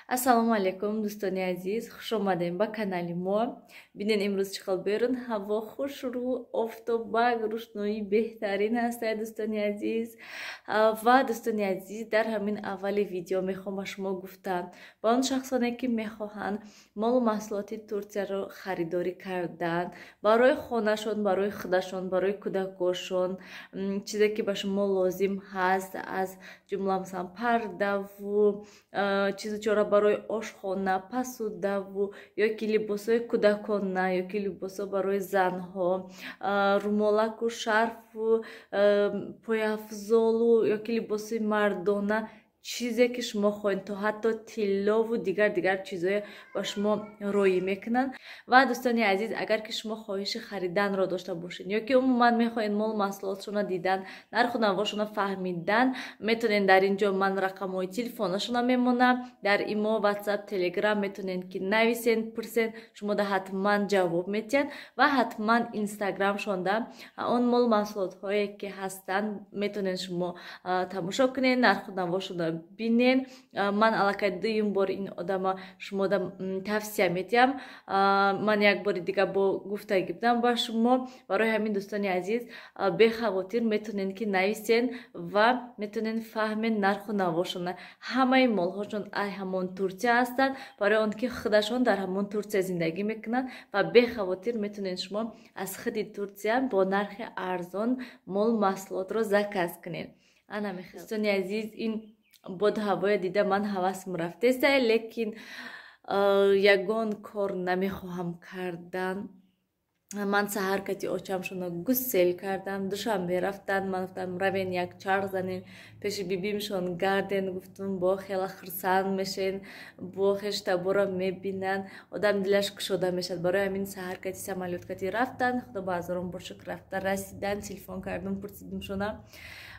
Ассалому алайкум, дӯстони азиз, хуш омадем ба канали мо. Бинен, имрӯз чӣ хел берун ҳаво хушрӯ, офтобак, рӯшноӣ беҳтарин ҳастад, дӯстони азиз. Ва дӯстони азиз, дар ҳамин аввали видео мехоҳам ба шумо гуфтан, ба он шахсоне, ки мехоҳанд молу маҳсулоти Турсияро харидорӣ кардан барои хонашон, барои худашон, барои кӯдакошон, чизе ки ба шумо лозим ҳаст, аз ҷумла масалан пардаву чизу чора барои ошхона, пасудаву ёки либосҳои кӯдакона, ёки либосҳо барои занҳо, румолаку шарфу пойафзолу ёки либоси мардона, чизе ки шумо хоҳед, то ҳатто тиллову дигар дигар чизое ба шумо роӣ мекунанд. Ва дӯстони азиз, агар ки шумо хоҳиши хариданро дошта бошед ё ки умуман мехоҳед мол маҳсулотшона дидан, нарху навошона фаҳмидан, метавонед, дар ин ҷо ман рақамҳои телефонашона мемонам, дар Имо, Ватсап, Телеграм метавонед, ки нависен, пурсен, шумода ҳатман ҷавоб метиҳанд. Ва ҳатман Инстаграмшонда он мол маҳсулотҳое ки ҳастанд, метавонед шумо тамошо кунед, нарху навошона бинен. Ман аллакай дуюм бор ин одама шумода тавсия метиҳам. Ман як бори дига бо гуфтагӣ будам ба шумо. Барои ҳамин, дӯстони азиз, бехавотир метавонед, ки нависен ва метавонед фаҳмен нарху навошона. Ҳамаи молҳошон ай ҳамон Турсия ҳастанд, барои он ки худашон дар ҳамон Турсия зиндагӣ мекунанд ва бехавотир метавонед шумо аз худи Турсия бо нархи арзон мол маҳсулотро заказ кунед. Ана мехел, дӯстони азиз, ин боду ҳавоя дида ман ҳавасм рафтеста, лекин ягон кор намехоҳам кардан. Ман саҳар кати очамшона гусел кардам, Душанбе рафтан. Ман гуфтам, равен, як чарх занен, пеши бибимшон гарден, гуфтум, бо хела хурсанд мешен, бо хештабора мебинанд, одам дилаш кушода мешавад. Барои ҳамин саҳар кати самолёт кати рафтан. Худо ба ҳазорон бор шукр, рафта расидан. Телефон кардум, пурсидимшона.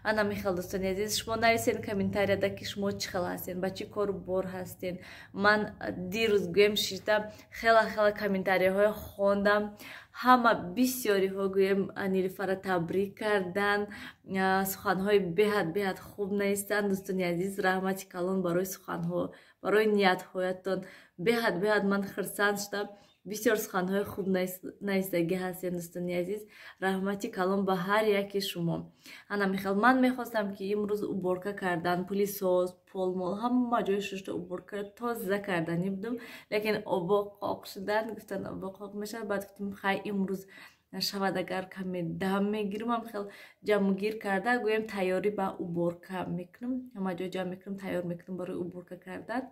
Ана михел, дӯстони азиз, шумо нависен комментарияда, ки шумо чӣ хел ҳастен, ба чӣ кору бор ҳастен. Ман дирӯз, гӯем, шишта хела хела комментарияҳои хондам. Ҳама бисёриҳо, гӯем, Нилуфара табрик кардан, суханҳои беҳад беҳад хуб навистанд. Дӯстони азиз, раҳмати калон барои суханҳо, барои ниятҳоятон. Беҳад беҳад ман хурсанд шудам. Бисёр суханҳои хуб навистагӣ ҳастед, дӯстони азиз, раҳмати калон ба ҳар яки шумо. Ана михел, ман мехостам, ки имрӯз уборка кардан, пылесос, полмол, ҳама ҷои шушта уборка тоза карданӣ будам, лекин обо қоқ шудан, гуфтан, обо қоқ мешавад. Баъд гуфтам, хай, имрӯз шавад, агар каме дам мегирам, хел ҷамъгир карда, гӯем, тайёрӣ ба уборка мекунам, ҳама ҷо ҷамъ мекунам, тайёр мекунам барои уборка кардан.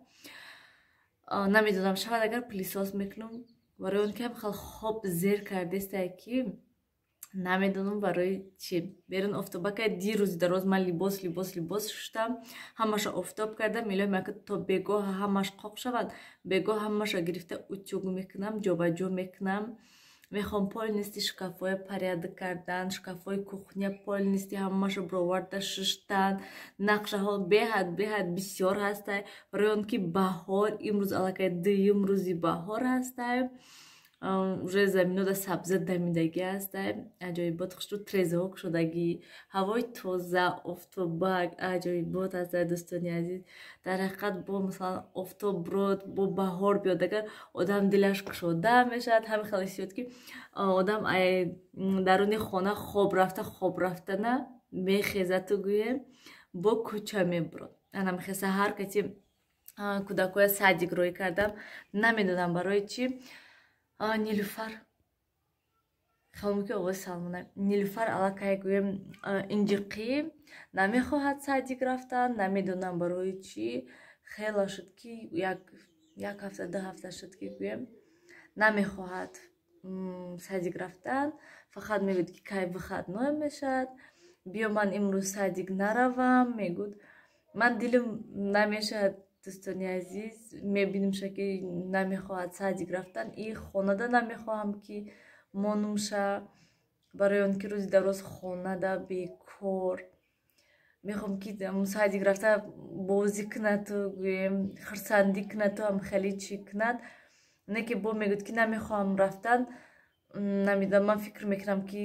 Намедонам, шавад, агар пылесос мекунам, барои он ки ҳам хел хоб зер кардестай, ки намедонам барои чӣ. Берун офтобакай. Дирӯзи дароз ман либос, либос, либос шуштам, ҳамаша офтоб кардам. Илоҳим, яка то бегоҳ ҳамаш қоқ шавад, бегоҳ ҳамаша гирифта утюг мекунам, ҷобаҷо мекунам. Мехоҳам полностью шкафҳоя порядок кардан, шкафҳои кухня полностью ҳамаша бироварда шуштан. Нақшаҳо беҳад беҳад бисёр ҳастай, барои он ки баҳор, имрӯз аллакай дуюм рӯзи баҳор ҳастай, уже заминода сабза дамидагӣ ҳастай, аҷоибот, хушрӯ, трезаҳо кушодагӣ, ҳавои тоза, офтобак, аҷоибот ҳастай, дӯстони азиз. Дар ҳақиқат, бо масалан офтоб бирод, бо баҳор биёд, агар одам дилаш кушода мешавад. Ҳамин хел ҳиссиёт, ки одам даруни хона хоб рафта, хоб рафтана мехезату, гӯем, бо кӯча мебурод. Ана мехел, саҳар кати кӯдакҳоя садик роҳӣ кардам. Намедонам барои чӣ Нилуфар хелмуки овози Салмона. Нилуфар аллакай, гӯем, инҷиқӣ намехоҳад садик рафтан. Намедонам барои чӣ. Хела шуд, ки як ҳафта, 2 ҳафта шуд, ки, гӯем, намехоҳад садик рафтан. Фақат мегӯяд, ки кай выходной мешавад, биё, ман имрӯз садик наравам, мегӯд. Ман дилам намешавад, дӯстони азиз. Мебинимша, ки намехоҳад садик рафтан, и хонада намехоҳам, ки монумша, барои он ки рӯзи дароз хонада бекор. Мехоҳам, ки садик рафта бозӣ кунату, гӯем, хурсандӣ кунату, ҳам хеле чӣ кунад. Не ки бо мегӯяд, ки намехоҳам рафтан. Намедонам, ман фикр мекунам, ки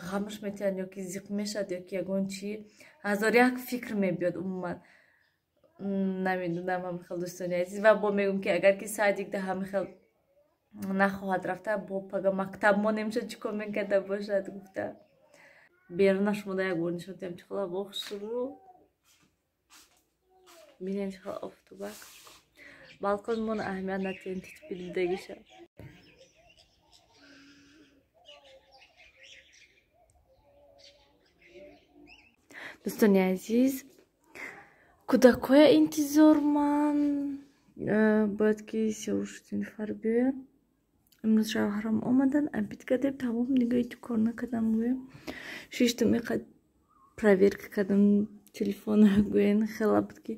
ғамш метиҳанд ё ки зиқ мешавад, ё ки ягон чӣ, ҳазор як фикр мебиёд. Умуман. Намедонам, ҳамихел, дӯстони азиз. Ва бо мегӯм, ки агар ки садик да ҳамихел нахоҳад рафта, бо пага мактаб монемша, чӣ кор мекарда бошад гуфта. Беруна шумо да як бор нишон диҳам, чӣ хел ҳаво хушрӯ. Бинем, чӣ хел офтобак. Балконмон аҳамият натиҳем, титпидидагиша. Дӯстони азиз, кӯдакҳоя интизор ман, бояд ки сиёвушдинфар биёяд. Имрӯз шавҳарам омадан, обед кардем, тамом, дига ҳеҷ кор накардам, гӯем. Шиштум, иқад проверка кардам телефона, гӯен, хела буд, ки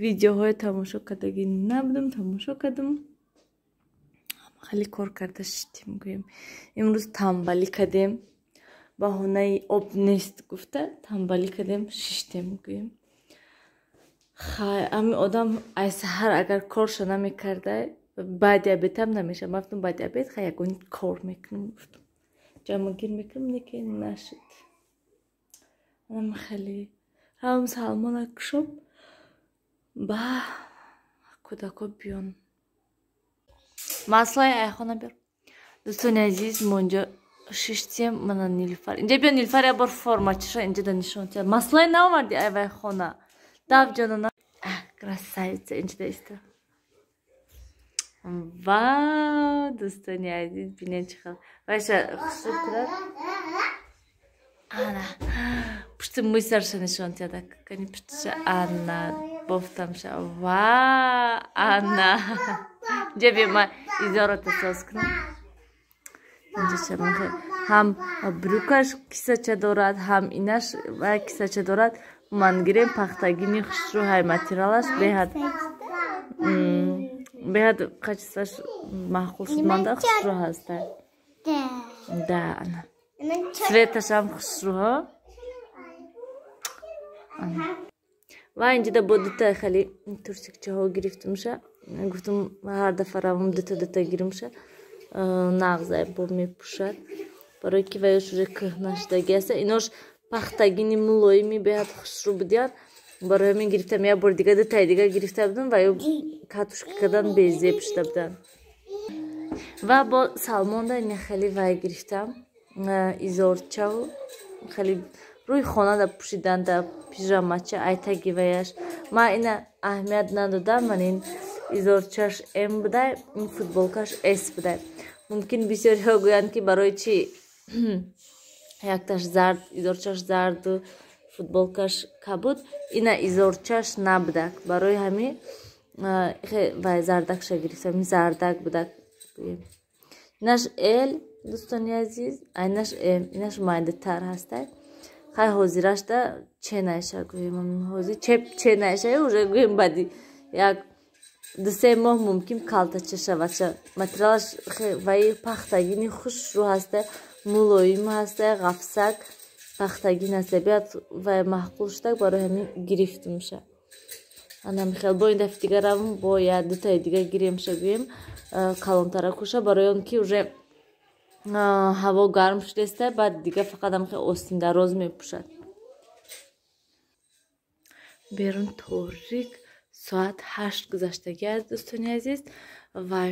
видеоҳоя тамошо кардагӣ набудам, тамошо кардам. Хеле кор карда шиштем, гӯем. Имрӯз тамбалӣ кардем, баҳонаи об нест гуфта тамбалӣ кардем, шиштем, гӯем. Хай, ами одам ай саҳар агар коршо намекарда, баъди обедам намешавад. Ман гуфтам, баъди обед хай ягон кор мекунам, гуфтам, ҷамъгир мекунам, неки нашуд. Анам хеле равам Салмона кушом, ба кӯдако биён. Маслаи айхона биёр. Дӯстони азиз, мо инҷо шиштем, мана Нилфар. Инҷа биё, Нилфар, як бор формачаша инҷа да нишон тиҳад. Маслаи наоварди айвай хона. Дав ҷонона. Красавица инҷа да иста. Вау, дӯстони азиз, бинед, чӣ хел. Вайша хушрӯ кунад. Ана, пушти мӯи сарша нишон тиҳад. Кани пуштиша, ана, бофтамша. Ва, ана. Инҷа биё, ман изорота соз кунам. Инҷа ҳам брюкаш кисача дорад, ҳам инаш ва кисача дорад. Ман гирем, пахтагини хушрӯ ҳай, материалаш беҳад качестваш маъқул шуд манда, хушрӯ ҳаста. Да, ана. Цветашам хушрӯ. Ва инҷа бо дута хеле турсикчаҳо гирифтумша. Гуфтум, ҳар дафъа равам, дута дута гирумша. Нағзай бо мепӯшад. Барои ки ваяш уже кӯҳна шудаги аст. Инош пахтагини мулоими беҳад хушрӯ будиянд. Барои ҳамин гирифтам, як бори дига дутаи дига гирифта будам ва ё катушка кардан безеб шуда буданд. Ва бо Салмонда ина хеле вай гирифтам. Изорчаву хеле рӯи хона да пӯшидан да пижамача айтаги ваяш. Ман ина аҳамият надодам, ман ин изорчаш М будай, ин футболкаш С будай. Мумкин бисёриҳо гӯянд, ки барои чӣ якташ зард, изорчаш зарду футболкаш кабуд. Ина изорчаш набудак. Барои ҳамин вай зардакша гирифтам, зардак будак. Инаш Л, дӯстони азиз, айнаш М, инаш майдатар ҳастай. Хай, ҳозирашда ченайша, гӯем, ҳозир чеп ченайша уже, гӯем, баъди як 2-се моҳ мумкин калтача шавад. Материалаш ваи пахтагини хушрӯ ҳаста, мулоим ҳаста, ғафсак пахтагин ҳаста, биёд вай маъқул шудак, барои ҳамин гирифтумша. Ана михел, бо ин дафъи дига равам, бо як дутаи дига гиремша, гӯем, калонтаракуша, барои он ки уже ҳаво гарм шудеста, баъд дига фақат ҳамихел остиндароз мепӯшад. Берун торик, соат 8 гузаштагӣ аст, дӯстони азиз, ва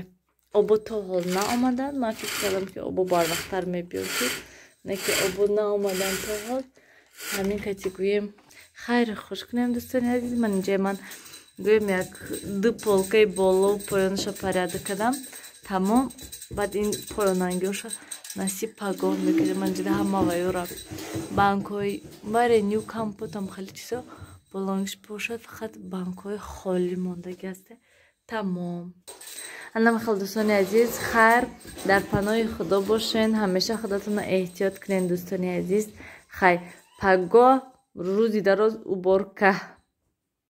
обо то ҳол наомаданд. Ман фикр кардам, ки обо барвақттар мебиёд, ки не, ки обо наомаданд то ҳол. Ҳамин кати, гӯем, хайр хуш кунем, дӯстони азиз. Ман инҷа ман, гӯем, як ду полкаи боло поёнаша порядок кардам, тамом. Баъд ин поёнангиҳоша насиб пагоҳ мекардем. Ман инҷа ҳама вайёра, банкҳои варенью, компотам, хеле чизо болонгиш бошад, фақат банкҳои холӣ мондагӣ ҳаста, тамом. Анамахел, дӯстони азиз, хайр, дар паноҳи Худо бошен, ҳамеша худатонро эҳтиёт кунен, дӯстони азиз. Хай, пагоҳ рӯзи дароз уборка.